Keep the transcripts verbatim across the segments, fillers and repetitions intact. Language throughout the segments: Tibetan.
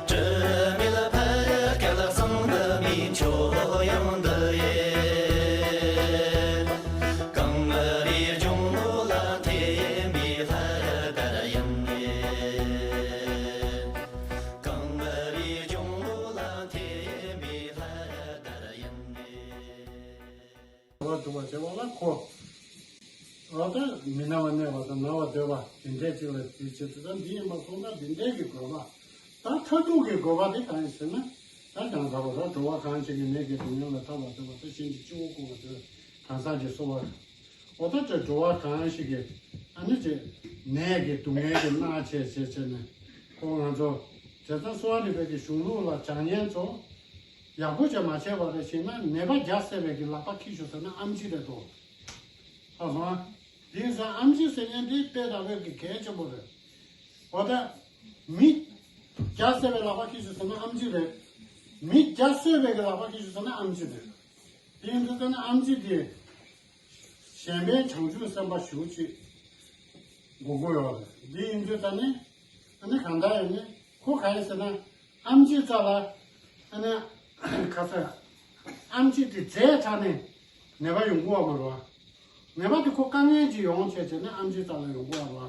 དྲི་མེད་ཕ་སྐད་གསང་དུ་མའི་ཁྱོད་དབྱངས་འདི་ཡིས། གངས་རིའི་ལྗོངས་ལ་འཐིམ་པའི་ལྷ་དར་ཡིན་ནས། གངས་རིའི་ལྗོངས་ལ་འཐིམ་པའི་ལྷ་དར་ཡིན་ནས། བ་སྒྲུབ་པ་བྱེད་པ་ལ་གོ། འོ་ད་མི་སྣང་བ་གནས་པ་དང་སྣང་བ་འདོད་པ་དེ་འདྲའི་ཅིག་ལ་དེ་བྱེད་དུས་ད་འདི་ཡིན་པ་སོང་ཙང་འདི་འདྲའི་གི་དགོས་པ། ད་མཐར་ཐུག་གི་དགོས་པ་དེ་གང་ཡིན་ཟེར་ན། ད་ཀྱང་ད་བར་འགྲོ་བ་གང་ཞིག་གི་ནད་ཀྱི་སྡུག་བསྔལ་ལས་ཐར་བར་འདོད་པ་དེ་གཤིན་རྗེ་སྤྱི་བོ་བསྐོར་བ་དེ་གང་ཟག་གི་གསོལ་བ་རེད། འོ་ད་ཅིག་འགྲོ་བ་གང་ཞིག་གི་ཨ་ནི་ཅིག་ནད་ཀྱི་སྡུག་བསྔལ་གྱི་མནར་བྱས་བྱས་བྱས་ནས་ཁོ་ང་ཚོ་དེ་ལྟར་གསོ་བ་རིག་པའི་གི་གཞུང་ལུགས་ལ་སྦྱང་མཁན་ཚོ། ཡག་པོ་ཅིག་མ་བྱས་པ་རེ་བྱས་ན་ནད་པ་བརྒྱ་བསད་པའི་གི་ལག་པ་འཁྱེར་ཤོག་ཟེར་ན་ཨེམ་ཆི་རེད་དོ། ཧ་སོང་ཨ། དེ་ཡིན་ཙང་ཨེམ་ཆི་ཟེར་མཁན་དེ་དཔེ་དག་པའི་གི་གལ་ཆེན་པོ་རེད། འོ་ད། མི་བརྒྱ་བསད་པའི་ལག་པ་འཁྱེར་ཤོག་ཟེར་ན་ཨེམ་ཆི་རེད། མི་བརྒྱ་གསོད་པའི་གི་ལག་པ་འཁྱེར་ཤོག་ཟེར་ན་ཨེམ་ཆི་རེད། དེ་ཡིན་ཙང་ཨེམ་ཆི་དེ། གཞན་ཕན་བྱང་ཆུབ་སེམས་དཔའ་ཞེ་པོ་ཅིག་དགོས་མཁོ་ཡོད་རེད། འདི་ཡིན་དུས་ད་ནི་ཨ་ནི་གང་ལྟར་ཡིན་ནི་ཁོ་ག་རེ་ཟེར་ན་ཨེམ་ཆི་རྩ་ལ་ཨ་ནི་ཁ་ས་ཨེམ་ཆི་དེ་རྫས་དྲག་ནས་ནད་པ་ཡོང་གི་ཡོད་མ་རེད་བ། ནད་པ་དེ་ཁོ་དཀའ་ངལ་ཅིག་ཡོང་བྱས་བྱས་ནས་ཨེམ་ཆི་རྩ་ལ་ཡོང་གི་ཡོད་རེད་བ།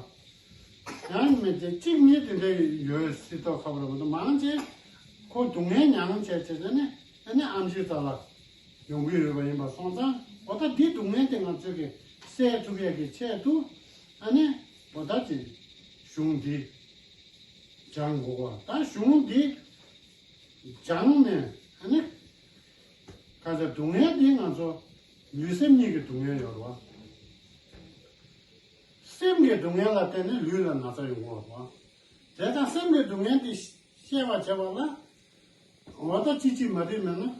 ཡང་མི་དེ་གཅིག་གཉིས་དེ་འདྲ་ཡོད་སྲིད་མདོག་ཁ་པོ་རེད་མ་གཏོགས་མང་ཆེ་ཁོ་སྡུག་བསྔལ་མྱངས་བྱས་བྱས་ནས་ཨ་ནི་ཨེམ་ཆི་རྩ་ལ་ཡོང་གི་ཡོད་པ་ཡིན་པ་སོང་ཙང་འོ་ད་འདི་སྡུག་བསྔལ་དེ་ང་ཚོས་ཀྱི་སེལ་ཐུབ་ཡས་ཀྱི་ཆེད་དུ་ཨ་ནི་འོ་ད་ཅིག་གཞུང་འདི་སྦྱང་དགོས་པ། ད་གཞུང་འདི་སྦྱངས་ནས་ཨ་ནི་ཁ་ཚ་སྡུག་བསྔལ་འདི་ང་ཚོ་ལུས་སེམས་གཉིས་ཀྱི་སྡུག་བསྔལ་ཡོད་རེད་བ། སེམས་ཀྱི་སྡུག་བསྔལ་ལ་བརྟེན་ནས་ལུས་ལ་ན་ཚ་ཡོང་གི་ཡོད་རེད་བ། དེ་དང་སེམས་ཀྱི་སྡུག་བསྔལ་འདི་ཤེས་པ་བྱེད་པ་ལ། འོ་ད་ཅི་ཅི་མ་རིག་མེད་ན།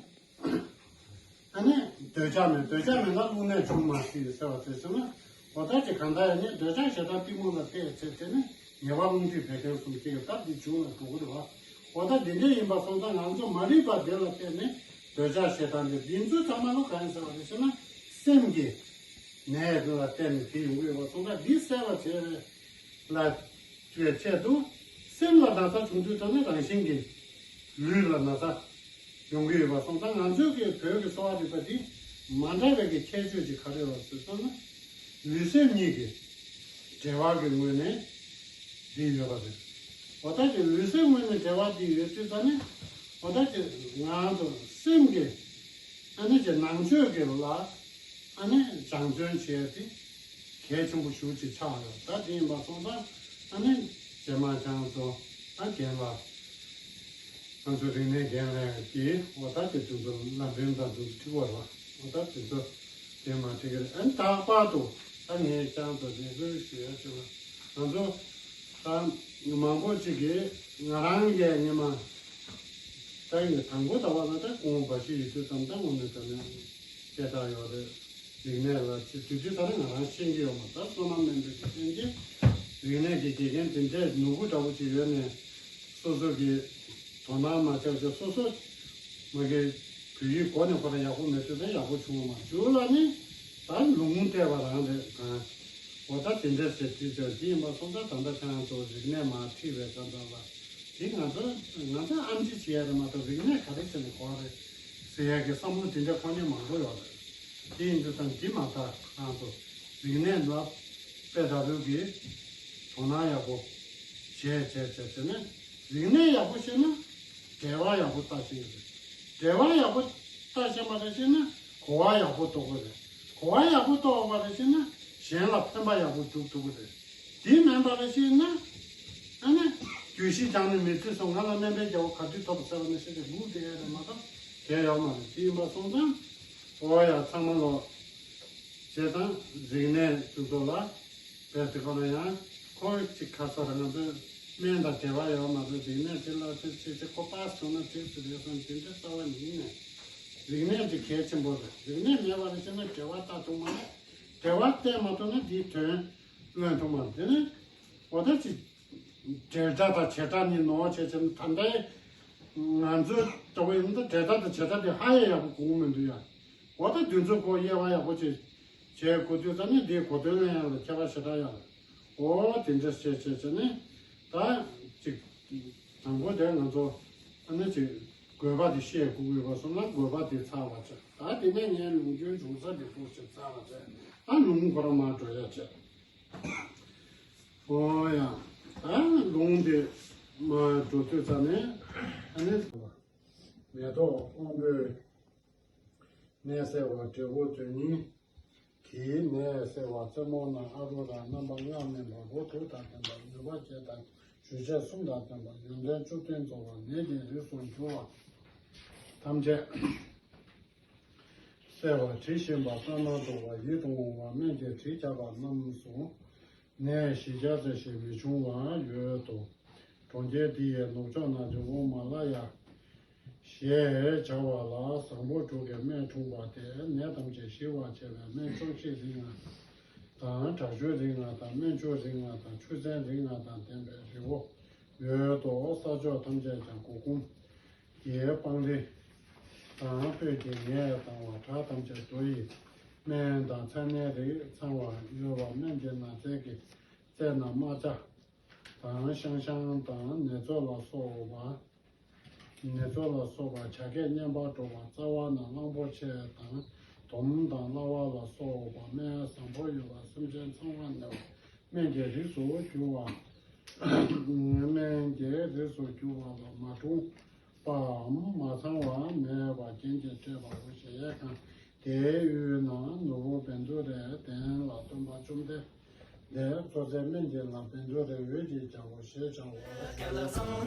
ཨ་ནི་འདོད་ཆགས་མེད། འདོད་ཆགས་མེད་ན་བླུགས་ནས་བྱུང་མ་སྲིད་ཟེར་བ་དེ་ཚོ་ན། འོ་ད་ཅི་གང་ལྟར་ཡང་ནི་འདོད་ཆགས་ཞེ་སྡང་གཏི་མུག་ལ་བརྟེན་བྱས་དེ་ནི་ཉེ་བར་རླུང་མཁྲིས་བད་ཀན་གསུམ་སྐྱེ་གི་སྟབས་འདི་བྱུང་ལ་འགྲོ་གི་རེད་བ། འོ་ད་འདི་འདྲ་ཡིན་པ་སོང་ཙང་ང་ཚོ་མ་རིག་པ་འདི་ལ་བརྟེན་ནས་འདོད་ཆགས་ཞེ་སྡང་འདི་འདི་ཚོ་ཚང་མ་ལོ་གང་ཡིན་ཟེར་བ་རེད་ཟེར་ན་སེམས་ཀྱི་ནད་ལ་བརྟེན་ནས་དེ་ཡོང་གི་ཡོད་པ་སོང་ཙང་འདི་སེལ་བ་བྱས་ལ། བའི་ཆེད་དུ་སེམས་ལ་ན་ཚ་བྱུང་དུས་ད་ནི་རང་བཞིན་གྱིས་ལུས་ལ་ན་ཚ་ཡོང་གི་ཡོད་པ་སོང་ཙང་ང་ཚོའི་གི་བོད་ཀྱི་གསོ་བ་རིག་པ་འདི་མ་འདྲ་བའི་གི་ཁྱད་ཆོས་ཅིག་ག་རེ་ཡོད་ཟེར་སོང་ན་ལུས་སེམས་གཉིས་ཀྱི་འབྲེལ་བ་གི་ངོས་ནས་འདི་ཡོད་པ་རེད། འོ་ད་ཀྱི་ལུས་སེམས་ངོས་ནས་འབྲེལ་བ་འདི་ཡོད་དུས་ད་ནི་འོ་ད་ཀྱི་ང་ཚོ་སེམས་ཀྱི་ཨ་ནི་ཀྱི་ནང་ཆོས་ཀྱི་ལ། ཨ་ནི་སྦྱང་བརྩོན་བྱས་ཏེ་གལ་ཆེན་པོ་ཞེ་པོ་ཅིག་ཆགས་ཡོད། ད་དེ་ཡིན་པ་སོང་ཙང་ཨ་ནི་རྗེས་མ་ཅང་ཚོ་ད་རྒན་ལགས་ང་ཚོ་རིག་གནས་རྒན་ལགས་ཀྱིས་འོ་ད་དེ་དུས་ཚོད་ལམ་རིམ་དང་དུ་ཁྲིད་པ་རེད། འོ་ད་དུས་ཚོད་དེ་མ་ཁྲིད་ཀྱི་རེད། ཨ་ནི་ད་པར་དུ་ད་ངས་ཅང་ཚོ་རེ་སྐུལ་ཞུ་ཡ་ཞུ་བ་ང་ཚོ་ད་མང་པོ་ཅིག་གིས་ང་རང་གིས་ཉི་མ་ད་ཡིན་དང་པོ་ད་བ་ལ་ད་ཀོང་བ་ཞིག་ཡོད་དུས་ཙམ་ད་དངོས་གནས་དྲང་གནས། སྐད་གྲགས་ཡོད་རེད། རིག་གནས་ལ་ཅི་དུས་དུས་ད་ནི་ང་རང་ཤེས་ཀྱི་ཡོད་མ་རེད། བསོད་ནམས་དམན་པའི་གི་རྐྱེན་གྱིས་རིག་གནས་ཀྱི་དགེ་རྒན་དེ་འདྲས་ནོར་བུ་འདྲ་བོ་ཅིག་ཡོད་ནས་སོ་སོ་གི་དོ་སྣང་མ་བྱས་བྱས་སོ་སོ་མ་གི་བོད་ཡིག་གོ་ནས་ཁོ་རང་ཡག་པོ་མེད་དུས་ད་ཡག་པོ་བྱུང་བ་མ་བྱུང་ལ་ནི་ད་ལུང་བལྟས་པ་རང་རེད་གང་། འོ་ད་དེ་འདྲས་ཟེར་དུས་ཙམ་དེ་ཡིན་པ་སོང་ཙང་ད་ལྟ་ཁྱེད་རང་ཚོ་རིག་གནས་མ་ཁྲིད་པའི་ཙམ་ཙམ་ལ་དེ་ང་ཚོ་ང་ཚོ་ཨམ་ཆི་བྱེད་ཡ་རེད་མ་གཏོགས་རིག་གནས་ག་རེ་བྱས་ནས་གོ་བ་རེད་ཟེར་ཡ་གི་བསམ་བློ་དེ་འདྲ་འཁོར་མཁན་མང་པོ་ཡོད་རེད། དེ་ཡིན་དུས་ཙམ་འདི་མ་ལྟ་ང་ཚོ་རིག་གནས་ལ་དཔེ་ལྟ་བུ་གི་དོ་སྣང་ཡག་པོ་བྱས་བྱས་བྱས་བྱས་ནས་རིག་གནས་ཡག་པོ་ཤེས་ན་འགྲེལ་བ་ཡག་པོ་ལྟ་ཤེས་ཀྱི་རེད། འགྲེལ་བ་ཡག་པོ་ལྟ་ཤེས་པ་རེད་ཤེས་ན་གོ་བ་ཡག་པོ་རྟོགས་ཀྱི་རེད། གོ་བ་ཡག་པོ་རྟོགས་པ་རེད་ཤེས་ན་གཞན་ལ་ཕན་པ་ཡག་པོ་སྒྲུབ་ཐུབ་ཀྱི་རེད། དེ་མིན་པ་རེད་ཤེས་ན་ཨ་ནི་རྒྱུད་བཞི་སྦྱངས་ནས་མི་ཚེ་སོང་ང་ལ་སྨན་པའི་རྒྱལ་པོ་ག་དུས་ཐོབ་ཟེར་བ་ནི་ཤེས་ཏེ་སྒུག་བསྡད་ཡ་རེད་མ་གཏོགས་གལ་ཡོད་མ་རེད། དེ་ཡིན་པ་སོང་ཙང་འོ་ཡ་ཚང་མ་ལོ། བྱས་ཙང་རིག་གནས་ཚོ་ཚོ་ལ་བས་དེ་ག་ལ་ཡང་ཁོ་གཅིག་ཁ་ས་ར་ང་ཚོས་སྨན་དང་འབྲེལ་བ་ཡོད་མ་རེད། རིག་གནས་དེ་ལ་ཚེ་ཚེ་ཚེ་ཁོ་པ་སོང་ན་ཚེ་ཚེ་རེད་སོང་དེ་འདྲ་རྩ་བ་ཉིད་ནས་རིག་གནས་དེ་གལ་ཆེན་པོ་རེད། རིག་གནས་མེད་པ་རེད་ཟེར་ན་འབྲེལ་བ་ལྟ་ཐུབ་མ་རེད། འབྲེལ་བ་བསྟན་མ་ཐུབ་ན་དེའི་དོན་ལོན་ཐུབ་མ་རེད། དེ་ནི་འོ་ད་ཅིག་འབྲེལ་སྒྲ་དང་བྱེད་སྒྲ་གཉིས་ནོར་བྱས་ཙང་ད་ལྟའི་ང་ཚོའི་ལྟ་བུ་ཡིན་ན་འབྲེལ་སྒྲ་དང་བྱེད་སྒྲ་དེ་ཧ་ཡང་ཡག་པོ་གོ་གི་མི་འདུག་ཡ། འོ་ད་དེ་ཚོ་ཁོ་དབྱེ་བ་ཡག་པོ་བྱས་བྱས་གོ་དུས་ཙ་ནི་འདིའི་གོ་དོན་ལ་ཡང་ལ་ཁྱད་པར་ཞེ་དྲག་ཡོད་རེད། འོ་དེ་འདྲ་བྱས་བྱས་བྱས་ནས་ ད་ཅིག་དང་པོ་དེ་ང་ཚོ་ཨ་ནི་ཅིག་དགོས་པ་དེ་ཤེས་དགོས་ཡོད་པ་སོང་ན་དགོས་པ་དེ་ཚར་བ་བྱས། ད་དེ་ནས་ངའི་ལུང་རྒྱུན་འབྱུང་ས་དེ་ཚོ་ཞིག་ཚར་བ་བྱས། ད་ལུང་ཁོ་རང་མར་འགྲོ་ཡ་བྱས། ཨོ་ཡ། ད་ལུང་དེ་མར་འགྲོ་དུས་ཙ་ནས་ཨ་ནི་མེ་ཏོག་ཕུང་པོའི་ནད་སེལ་བ། འབྲས་བུ་དོན་གཉིས་ཀྱི་ནད་སེལ་བ། རྩེ་མོ་ན་ཨ་རུ་ར། རྣམ་པ་ལྔ་སྨིན་པ། སྒོ་དྲུག་དང་ལྡན་པ། ནུས་པ་བརྒྱད་དང་ཞུ་ཆས་གསུམ་དང་ལྡན་པ། ཡོན་ཏན་བཅུ་བདུན་རྫོགས་པ། ནད་ཀྱི་རིགས་སུ་གྱུར་པ་ཐམས་ཅད་སེལ་བ། དྲི་ཞིམ་པ། བསམ་ན་སྡུག་པ། ཡིད་དུ་འོང་བ། སྨན་གྱི་དྲི་རྒྱགས་པ་རྣམས་སུ་ནད་བཞི་བརྒྱ་རྩ་བཞི་མི་འབྱུང་བ་ཡོད་དོ། གྲོང་ཁྱེར་འདི་ཡི་ནུབ་ཕྱོགས་ན་རི་བོ་མ་ལ་ཡ་ཞེས་བྱ་བ་ལ་བཟང་པོ་དྲུག་གི་སྨན་འཁྲུངས་པ་སྟེ། ནད་ཐམས་ཅད་ཞི་བར་བྱེད་པའི་སྨན་བཅུ་གཅིག་རིགས་ལྔ་དང་། དྲག་ཤུལ་རིགས་ལྔ་དང་། སྨན་བཅུ་རིགས་ལྔ་དང་། ཆུ་ཚན་རིགས་ལྔ་དང་ལྡན་པའི་རི་བོ་ཡོད་དོ། ས་ཕྱོགས་ཐམས་ཅད་ཀྱང་མགོ་ཁུངས་ཀྱི་སྤང་རི་དང་། སྤོས་ཀྱི་ངད་ལྡང་བ། བྲག་ཐམས་ཅད་རྡོ་ཡི་སྨན་དང་། ཚ་ནད་རིགས་ཚང་བ་ཡོད་པ། སྨན་གྱི་ནགས་ཚལ་གྱི་རྩེ་ན་རྨ་བྱ་དང་། ཤང་ཤང་དང་། ནེ་ཙོ་ལ་སོགས་པ། ནེ་ཙོ་ལ་སོགས་པ་བྱ་སྐད་སྙན་པ་སྒྲོག་པ། རྩ་བ་ན་གླང་པོ་ཆེ་དང་། དོམ་དང་གླ་བ་ལ་སོགས་པ་སྨན་བཟང་པོ་ཡོད་པ། སེམས་ཅན་ཚང་བ་ནད་པ་སྨན་གྱི་རིགས་སུ་གྱུར་པ། སྨན་གྱི་རིགས་སུ་གྱུར་པ་ལ་མ་འཁྲུངས་པའམ་མ་ཚང་བ་མེད་པ་རྒྱན་གྱིས་སྤྲས་པའོ། གཞལ་ཡས་ཁང་། དེའི་དབུས་ན་ནོར་བུ་བཻ་ཌཱུརྱའི་གདན་ལ་སྟོན་པ་བཅོམ་ལྡན་འདས་གཙོ་མཛད་སྨན་གྱི་བླ་བཻ་ཌཱུརྱའི་འོད་ཀྱི་རྒྱལ་པོ་ཞེས་བྱ་བ།